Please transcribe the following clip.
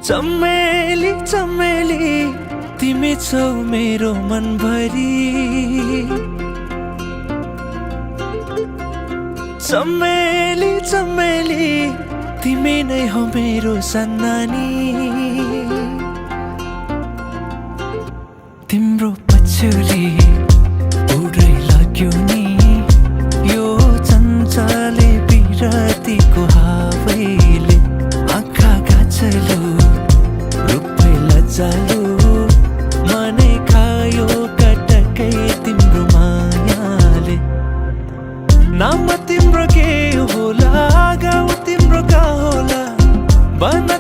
चमेली चमेली तिमी छौ मेरो मनभरि। चमेली चमेली तिमी नै हो मेरो सन्नानी। तिम्रो पछ्यौरी उड्रै लाग्यो नि यो चञ्चले बिरतीको हावैले। आँखा गाछलो रूपै लज्जालो मनै खायो कटकै तिम्रो मायाले। नाम तिम्रो के होला गाउँ तिम्रो का होला बना